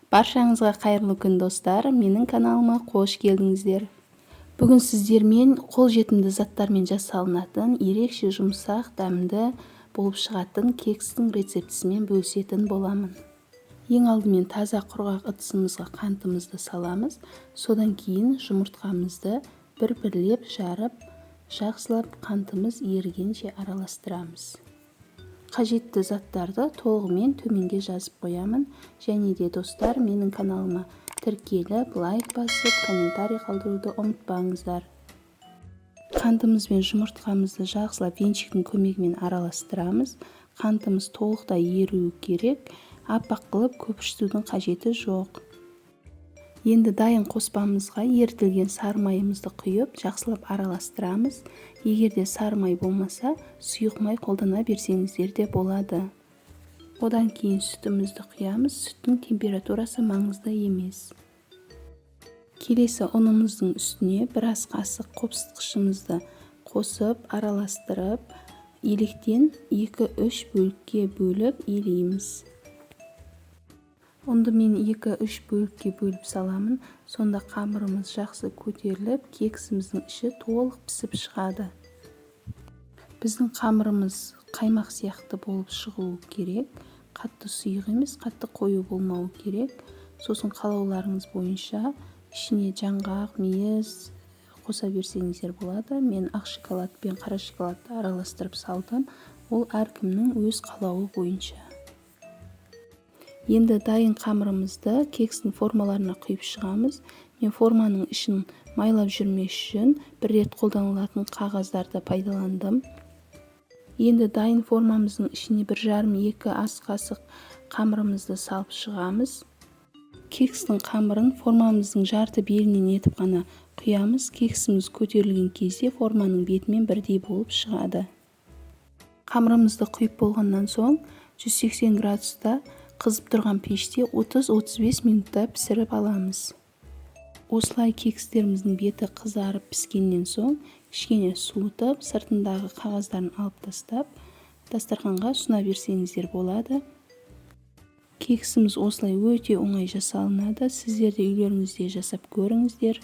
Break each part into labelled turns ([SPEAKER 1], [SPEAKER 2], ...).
[SPEAKER 1] Баршаңызға қайырлы күн, достар! Менің каналыма қош келдіңіздер. Бүгін сіздермен қолжетімді заттармен жасалынатын, ерекше жұмсақ, дәмді болып шығатын кекстің рецептісімен бөлісетін боламын. Ең алдымен таза құрғақ ыдысымызға қантымызды саламыз. Содан кейін жұмыртқамызды бір-бірлеп жарып, жақсылап қантымыз ерігенше араластырамыз. Қажетті заттарды толығымен төменге жазып қоямын. Және де, достар, менің каналыма тіркеліп, лайк басып, комментарий қалдыруды ұмытпаңыздар. Қантымыз бен жұмыртқамызды жақсылап венчиктің көмегімен араластырамыз. Қантымыз толықтай еруі керек, аппақ қылып көпіршітудің қажеті жоқ. Енді дайын қоспамызға ерітілген сары майымызды құйып, жақсылап араластырамыз. Егер де сары май болмаса, сұйық май қолдана берсеңіздер де болады. Одан кейін сүтімізді құямыз. Сүттің температурасы маңызды емес. Келесі ұнымыздың үстіне бір ас қасық қопсытқышымызды қосып, араластырып, електен 2-3 бөлікке бөліп елейміз. Ұнды мен 2-3 бөлікке бөліп саламын. Сонда қамырымыз жақсы көтеріліп, кексіміздің іші толық пісіп шығады. Біздің қамырымыз қаймақ сияқты болып шығуы керек. Қатты сұйық емес, қатты қою болмауы керек. Сосын қалауларыңыз бойынша ішіне жаңғақ, мейіз қоса берсеңіздер болады. Мен ақ шоколад пен қара шоколадты араластырып салдым. Ол әркімнің өз қалауы бойынша. Енді дайын қамырымызды кекстің формаларына құйып шығамыз. Мен форманың ішін майлап жүрмес үшін бір рет қолданылатын қағаздарды пайдаландым. Енді дайын формамыздың ішіне 1,5-2 ас қасық қамырымызды салып шығамыз. Кекстің қамырын формамыздың жарты белінен етіп қана құямыз. Кексіміз көтерілген кезде форманың бетімен бірдей болып шығады. Қамырымызды құйып болғаннан соң 180 градуста қызып тұрған пеште 30-35 минутта пісіріп аламыз. Осылай кекстеріміздің беті қызарып піскеннен соң, кішкене суытып, сыртындағы қағаздарын алып тастап, дастарханға ұсына берсеңіздер болады. Кексіміз осылай өте оңай жасалынады. Сіздер де үйлеріңізде жасап көріңіздер.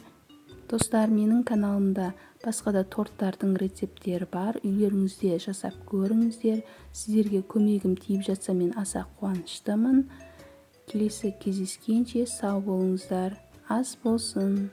[SPEAKER 1] Достар, менің каналымда басқа да торттардың рецепттері бар. Үйлеріңізде жасап көріңіздер. Сіздерге көмегім тиіп жатса, мен аса қуаныштымын. Келесі кездескенше сау болыңыздар, ас болсын!